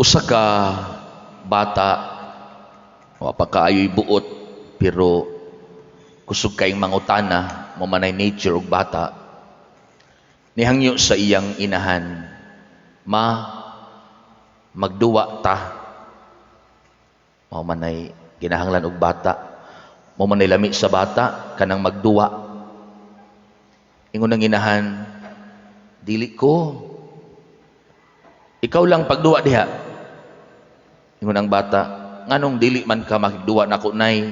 Usa ka bata, wa pa kaayo'y buot, pero kusog kayong mangutana, mao manay nature og bata. Nihangyo sa iyang inahan, "Ma, magduwa ta." Mao manay kinahanglan og bata. Mao manay lami sa bata kanang magduwa. Ingon ang inahan, "Dili ko. Ikaw lang pagduwa diha." Ingon ang bata, "Nganong dili man ka makigduwa nako, Nay?"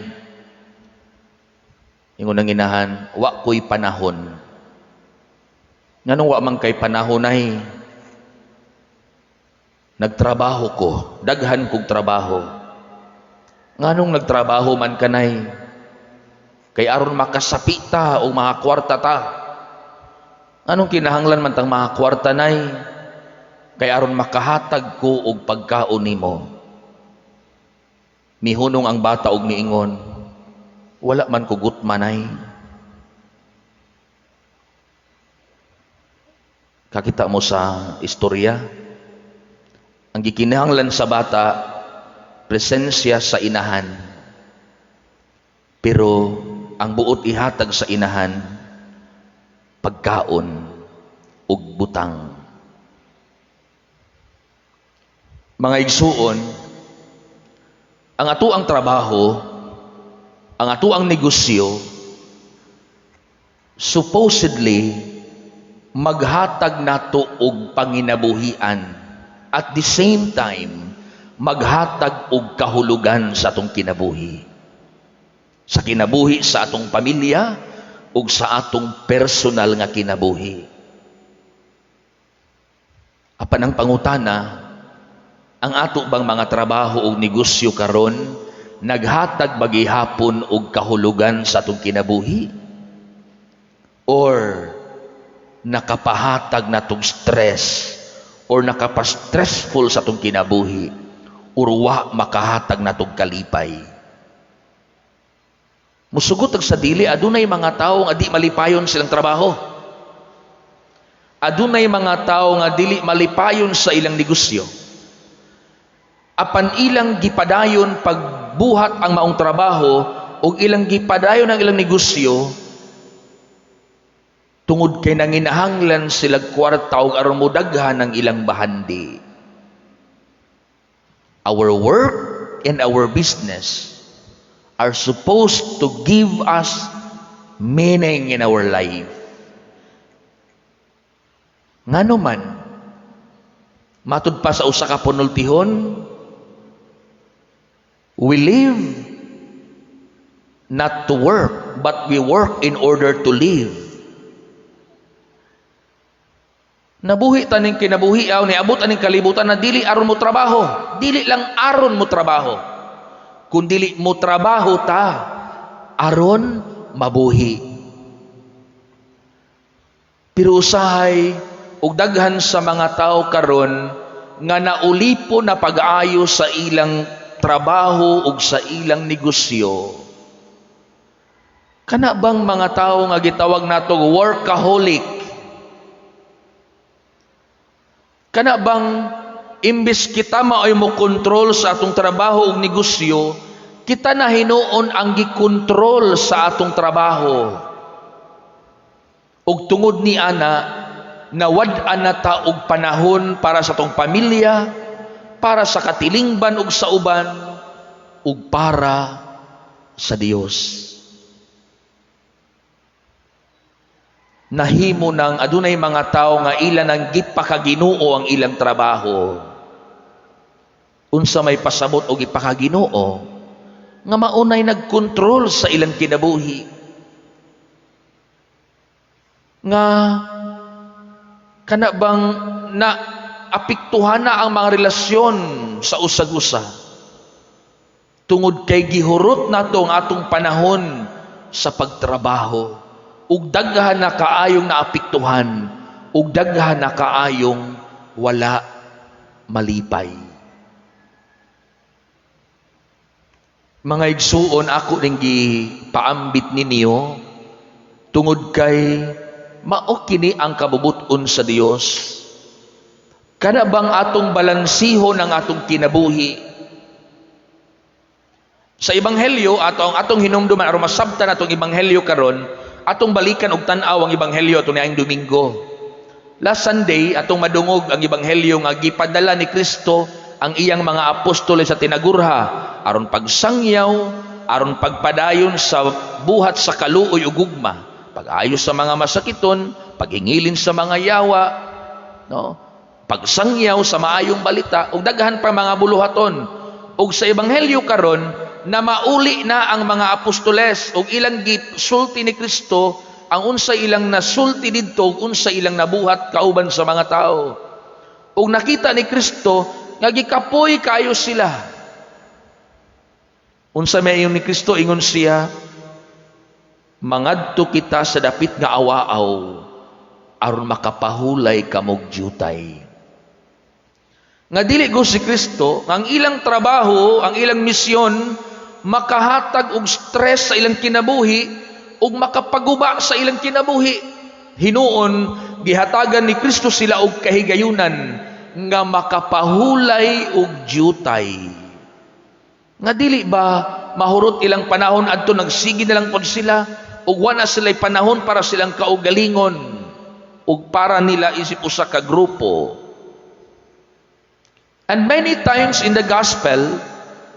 Ingon ang inahan, "Wa ko'y panahon." "Nganong wa man kay panahon, Nay?" "Nagtrabaho ko, daghan kog trabaho." "Nganong nagtrabaho man ka, Nay?" "Kay aron makasapi ta o makakwarta ta." "Anong kinahanglan man tang makakwarta, Nay?" "Kay aron makahatag ko og pagkaon nimo." Mihunong ang bata og miingon, "Wala man ko gutma, Nay." Kakita mo sa istorya, ang gikinahanglan sa bata, presensya sa inahan. Pero ang buot ihatag sa inahan, pagkaon ug butang. Mga igsuon, ang atoang trabaho, ang atoang negosyo, supposedly maghatag nato og panginabuhian. At the same time, maghatag og kahulugan sa atong kinabuhi. Sa kinabuhi sa atong pamilya ug sa atong personal nga kinabuhi. Apan ang pangutana, ang ato bang mga trabaho ug negosyo karon naghatag ba gihapon og kahulugan sa atong kinabuhi? Or nakapahatag natong stress or nakapa-stressful sa atong kinabuhi or wa makahatag natong kalipay? Musugot og sa dili, adunay mga tawo nga di malipayon silang trabaho. Adunay mga tawo nga dili malipayon sa ilang negosyo. Apan ilang gipadayon pagbuhat ang maong trabaho ug ilang gipadayon ang ilang negosyo tungod kay nanginahanglan sila kwarta ug aron modaghan ang ilang bahandi. Our work and our business are supposed to give us meaning in our life. Ngano man, matud pa sa usa ka panultihon, we live not to work, but we work in order to live. Nabuhi taning kinabuhi aw niabot aning kalibutan na dili aron mo trabaho, dili lang aron mo trabaho, kun dili mo trabaho ta aron mabuhi. Pero usahay og daghan sa mga tao karon nga naulipo na pag-ayo sa ilang trabaho ug sa ilang negosyo. Kana bang mga tao nga gitawag nato workaholic? Kana bang imbes kita maoy mo kontrol sa atong trabaho ug negosyo, kita na hinuon ang gikontrol sa atong trabaho? Ug tungod ni ana, nawad-an na ta og panahon para sa atong pamilya, para sa katilingban ug sa uban, ug para sa Dios. Nahimo nang adunay mga tawo nga ila nang gipakaginoo ang ilang trabaho. Unsa may pasabot og ipakaginoo nga maunay nagkontrol sa ilang kinabuhi? Nga kana bang na apektuhan na ang mga relasyon sa usag-usa tungod kay gihurot nato ang atong panahon sa pagtrabaho ug daghan na kaayong naapektuhan ug daghan na kaayong wala malipay. Mga igsuon, ako ning gipaambit ninyo tungod kay mao kini ang kabubut-on sa Dios. Kana bang atong balansihon ang atong kinabuhi? Sa ebanghelyo, ato ang atong hinumduman aron masabtan atong ebanghelyo karon, atong balikan og tan-aw ang ebanghelyo ato niang Domingo. Last Sunday, atong madungog ang ebanghelyo nga gipadala ni Kristo ang iyang mga apostoles sa tinagurha aron pagsangyaw, aron pagpadayon sa buhat sa kaluoy ug gugma, pag-ayos sa mga masakiton, paghingilin sa mga yawa, no? Pagsangyaw sa maayong balita ug daghan pa mga buluhaton. Ug sa ebanghelyo karon na mauli na ang mga apostoles ug ilang gisulti ni Kristo ang unsa ilang nasulti didto ug unsa ilang nabuhat kauban sa mga tao. Ug nakita ni Kristo nga gikapoy kaayo sila. Unsa may ingon ni Kristo? Ingon siya, "Mangadto kita sa dapit nga awaaw aron makapahulay kamog jutay." Nga dili go si Kristo nga ang ilang trabaho, ang ilang misyon makahatag og stress sa ilang kinabuhi ug makapaguba sa ilang kinabuhi. Hinuon gihatagan ni Kristo sila og kahigayunan nga makapahulay og jutay. Nga dili ba mahurot ilang panahon adto, nagsige na lang pod sila ug wala sila'y panahon para silang kaugalingon ug para nila isip usa ka grupo. And many times in the gospel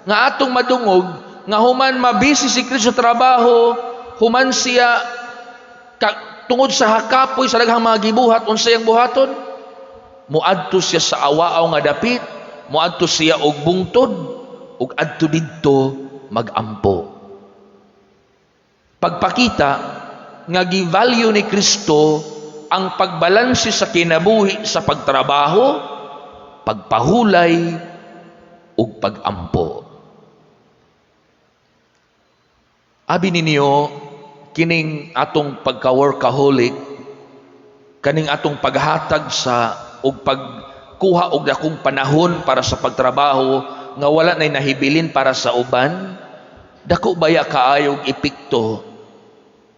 nga atong madungog nga human mabisi si Kristo sa trabaho, human siya tungod sa hakapoy sa daghang mga gibuhat, unsa iyang buhaton? Muadto siya sa awaaw nga dapit, muadto siya og bungtod ug adto didto magampo. Pagpakita nga gi-value ni Kristo ang pagbalanse sa kinabuhi sa pagtrabaho, pagpahulay ug pagampo. Abi ninyo, kining atong pagka-workaholic, kaning atong paghatag sa ug pagkuha og dakong panahon para sa pagtrabaho nga wala nay nahibilin para sa uban, dako baya kaayo og epekto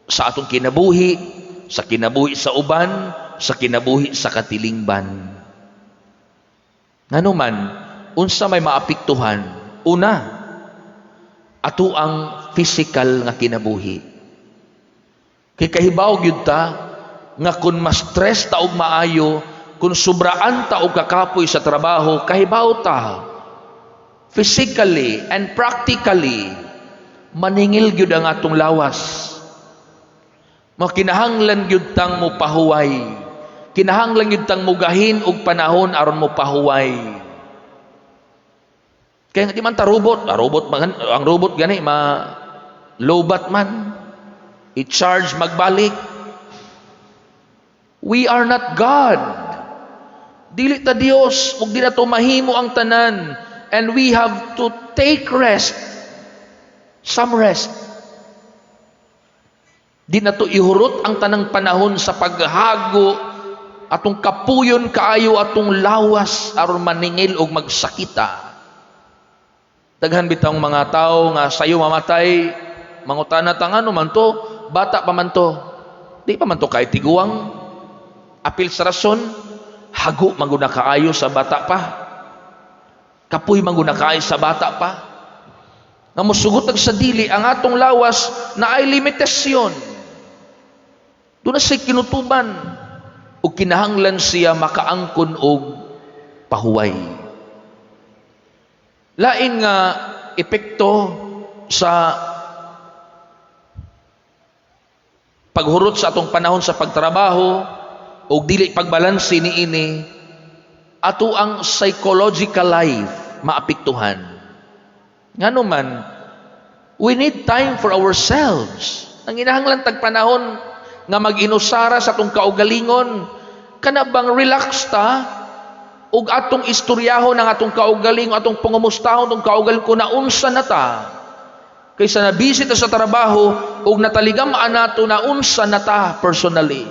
sa atong kinabuhi, sa kinabuhi sa uban, sa kinabuhi sa katilingban? Nganuman, unsa may maapektuhan? Una, ato ang physical nga kinabuhi. Kay kahibaw gyud ta nga kung ma-stress ta og maayo, kung sobraan ta og kakapoy sa trabaho, kahibaw ta physically and practically maningil gyud ang atong lawas. Makinahanglan gyud tang mopahuway. Kinahanglan gyud tang mugahin og panahon aron mopahuway. Kaya nga di man ta robot, ah, robot man, ang robot gani ma lobat man. I-charge magbalik. We are not God. Dili ta Dios ug di na to mahimo ang tanan, and we have to take rest. Some rest. Di na to ihurot ang tanang panahon sa paghago atong kapuyon kaayo atong lawas aron maningil og magsakita. Daghan bitawng mga tao nga sayo mamatay, mangutana ta, "Ngano man to? Bata pa man to. Di pa man to kay tiguang." Apil sa rason, hago man gud na kaayo sa bata pa. Kapoy man gud na kaayo sa bata pa. Nga mosugot sa dili, ang atong lawas naay limitasyon. Duna siya'y kinutuban ug kinahanglan siya makaangkon og pahuway. Lain nga epekto sa paghurot sa atong panahon sa pagtrabaho o dili pagbalanse niini, ato ang psychological life maapektuhan. Ngano man, we need time for ourselves. Nanginahanglan tag panahon nga mag-inusara sa atong kaugalingon. Kana bang relax ta ug atong istoryahon ang atong kaugalingon, atong pangumustahon atong kaugalingon kung naunsa na ta. Kaysa na busy ta sa trabaho ug nataligam-an nato na unsa na ta personally.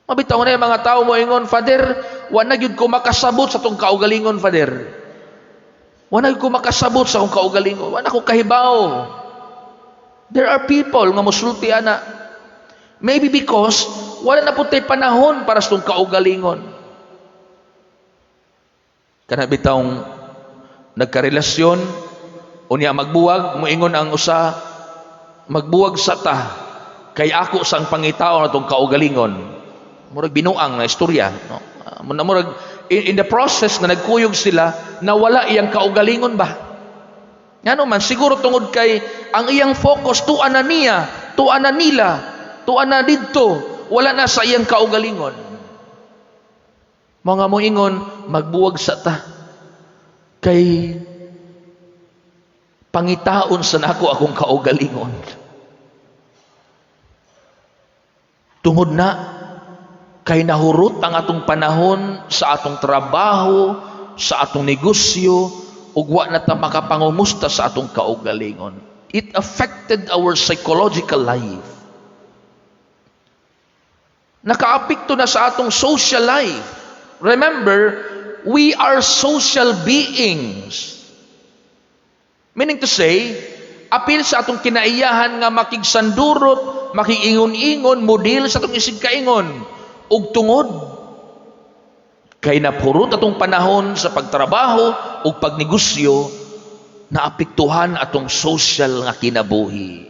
Mabitaw na yung mga tao mo ingon, "Father, wa na gyud ko makasabot sa atong kaugalingon, Father. Wa na gyud ko makasabot sa akong kaugalingon. Wa na ko kahibaw." There are people nga musulti ana. Maybe because wala na pud tay panahon para sa atong kaugalingon. Kana bitawng nagkarelasyon, unya magbuwag, moingon ang usa, "Magbuwag sa ta kay ako sang pangitaon atong kaugalingon." Murag binuang na istorya, no? Murag in the process na nagkuyog sila, nawala iyang kaugalingon ba? Ngano man siguro, tungod kay ang iyang focus tuan na niya, tuan na nila, tuan na didto, wala na sa iyang kaugalingon. Mga moingon, "Magbuwag sa ta kay pangitaon sa nako akong kaugalingon." Tungod na kay nahurot ang atong panahon sa atong trabaho, sa atong negosyo, ug wa na ta makapangumusta sa atong kaugalingon. It affected our psychological life. Nakaapekto na sa atong social life. Remember, we are social beings. Meaning to say, apil sa atong kinaiyahan nga makigsandurot, makigingon-ingon, model sa atong isigkaingon. Ug tungod kay napurot atong panahon sa pagtrabaho ug pagnegosyo, naapektuhan atong social nga kinabuhi.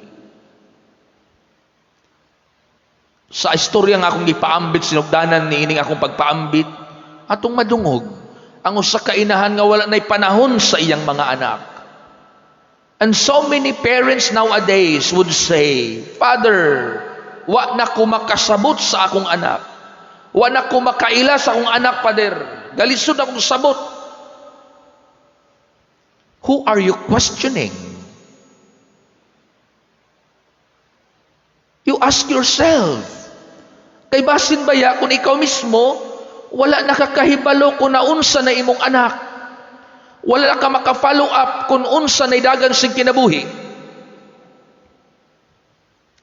Sa istorya nga akong gipaambit, sinugdanan ni ining akong pagpaambit, atong madungog ang usa ka inahan nga wala nay panahon sa iyang mga anak. And so many parents nowadays would say, "Father, wa na ko makasabot sa akong anak. Wa na ko makaila sa akong anak, Father. Galisod akong sabot." Who are you questioning? You ask yourself. Kay basin baya kung ikaw mismo wala nakakahibalo kung naunsa na imong anak. Wala ka maka-follow up kung unsa na dagan sing kinabuhi.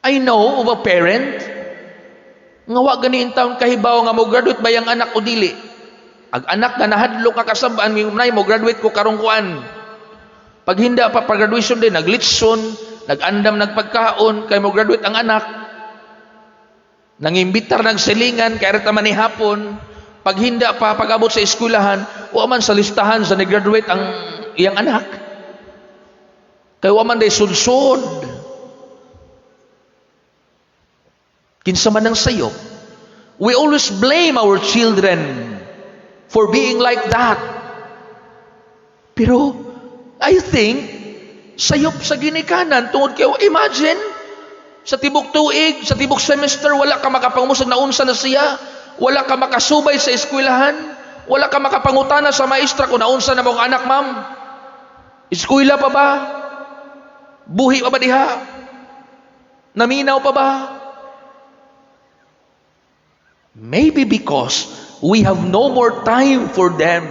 I know of a parent nga wa gani taon kahibaw nga mo graduate ba yang anak o dili. Ag anak nga nahadlok nga kasabaan, "Nay, mo graduate ko karong kuan." Paghinda pa pag-graduation din, naglitson, nag-andam, nagpagkaon, kay mo graduate ang anak. Nangimbitar, nagsilingan, kay reta man ni hapon. Paghinda pa pag-abot sa eskwelahan, wa man sa listahan sa ni-graduate ang iyang anak. Kay wa man day sudsod. Kinsa man ang sayop. We always blame our children for being like that. Pero I think sayop sa ginikanan tungod kay imagine sa tibok tuig, sa tibok semester, wala ka makapangumusog na unsa na siya, wala ka makasubay sa eskwelahan, wala ka makapangutana sa maestra kung naunsa na mong anak, "Ma'am. Eskwela pa ba? Buhi pa ba diha? Naminaw pa ba?" Maybe because we have no more time for them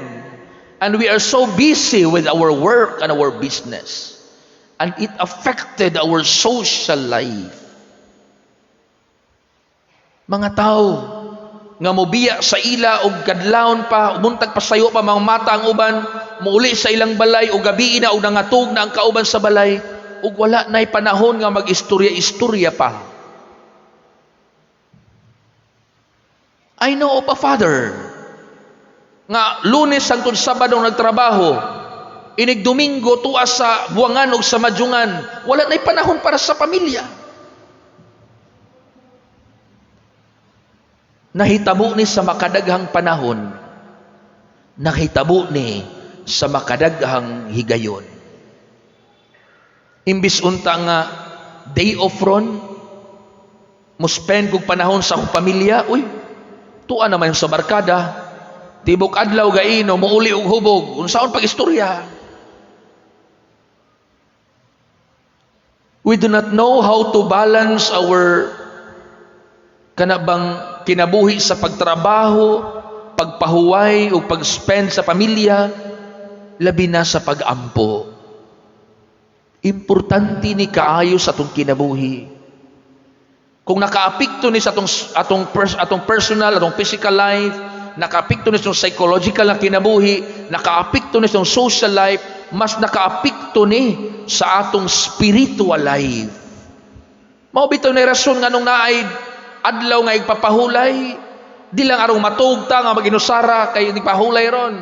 and we are so busy with our work and our business. And it affected our social life. Mga tao nga mobiya sa ila og kadlawon pa, muntag pasayo pa mga mata ang uban, muuli sa ilang balay og gabi na og nangatog na ang kauban sa balay ug wala nay panahon nga mag-istorya-istorya pa. I know of a father nga Lunes hangtod Sabado nagtrabaho, inig Domingo tuwa sa buwangan og sa madyungan, wala nay panahon para sa pamilya. Nahitabo ni sa makadaghang panahon, nahitabo ni sa makadaghang higayon. Imbis unta nga day off ron, mo spend kog panahon sa akong pamilya, uy, tuwa naman yung sa barkada, tibok adlaw gaino, muuli og hubog, unsaon pag-istorya. We do not know how to balance our kanabang kinabuhi sa pagtrabaho, pagpahuway o pag-spend sa pamilya, labi na sa pag-ampo. Importante ni kaayo sa atong kinabuhi. Kung nakaapekto ni sa atong personal, atong physical life, nakaapekto ni sa psychological na kinabuhi, nakaapekto ni sa social life, mas nakaapekto ni sa atong spiritual life. Mao bitaw ni rason nganong naay adlaw nga igpapahulay, di lang arong matug ta nga maginusara kay nagpahulay ron.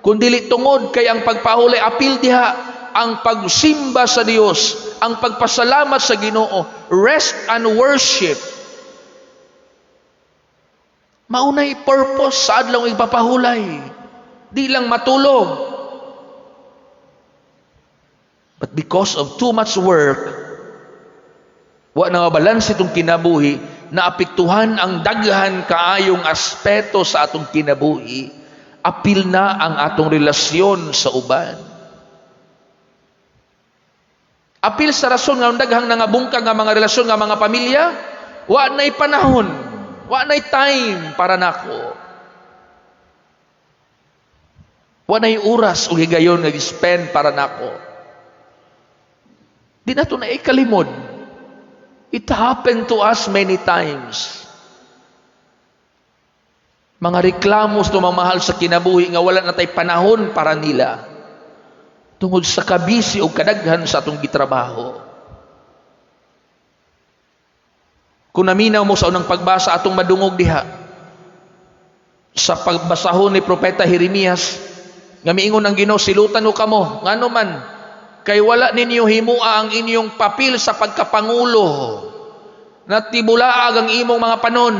Kung dili tungod kay ang pagpahulay apil diha ang pagsimba sa Dios, ang pagpasalamat sa Ginoo, rest and worship. Maunay purpose sa adlaw igpapahulay. Di lang matulog. But because of too much work, wa na mabalanse itong kinabuhi, naapektuhan ang daghan kaayong aspeto sa atong kinabuhi, apil na ang atong relasyon sa uban. Apil sa rason nga ang daghang nangabungkag nga mga relasyon nga mga pamilya, wa na'y panahon, wa na'y time para nako. Wa na'y oras o higayon nga gi-spend para nako. Di na to na ikalimod. It happened to us many times. Mga reklamos no mamahal sa kinabuhi nga wala na tay panahon para nila. Tungod sa kabisi o kadaghan sa atong gitrabaho. Kung naminaw mo sa unang pagbasa atong madungog diha, sa pagbasahon ni Propeta Jeremias, nga miingon ang Ginoo, silutan o kamo, ngano man, kay wala ninyo himua ang inyong papel sa pagkapangulo, natibulaag ang imong mga panon.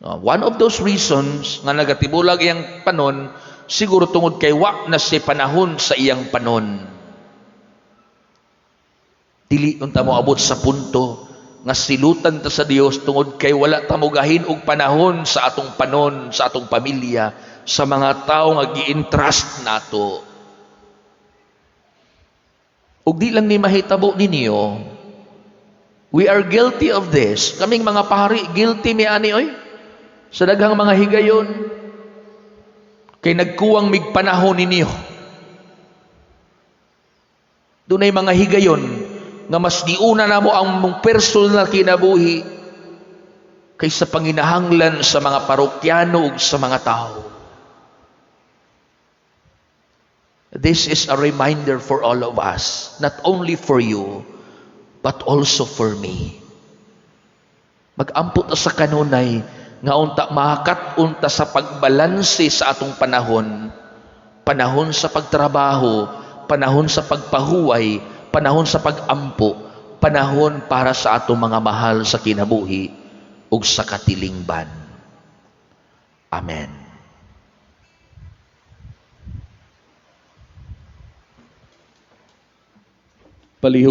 One of those reasons nga nagatibulag iyang panon, siguro tungod kay wa na si panahon sa iyang panon. Dili unta mo abot sa punto nga silutan ta sa Dios tungod kay wala ta mogahin og panahon sa atong panon, sa atong pamilya, sa mga tawo nga gi-entrust nato. Ug di lang ni mahitabo ninyo, we are guilty of this. Kaming mga pari, guilty mi ani oy. Sa daghang mga higayon, kay nagkuwang mig panahon ninyo. Dunay mga higayon nga mas giuna namo ang mong personal kinabuhi kaysa panginahanglan sa mga parokyano ug sa mga tao. This is a reminder for all of us, not only for you, but also for me. Mag-ampo ta sa kanunay nga unta makat-on ta sa pagbalanse sa atong panahon, panahon sa pagtrabaho, panahon sa pagpahuway, panahon sa pag-ampo, panahon para sa atong mga mahal sa kinabuhi ug sa katilingban. Amen. Palihog.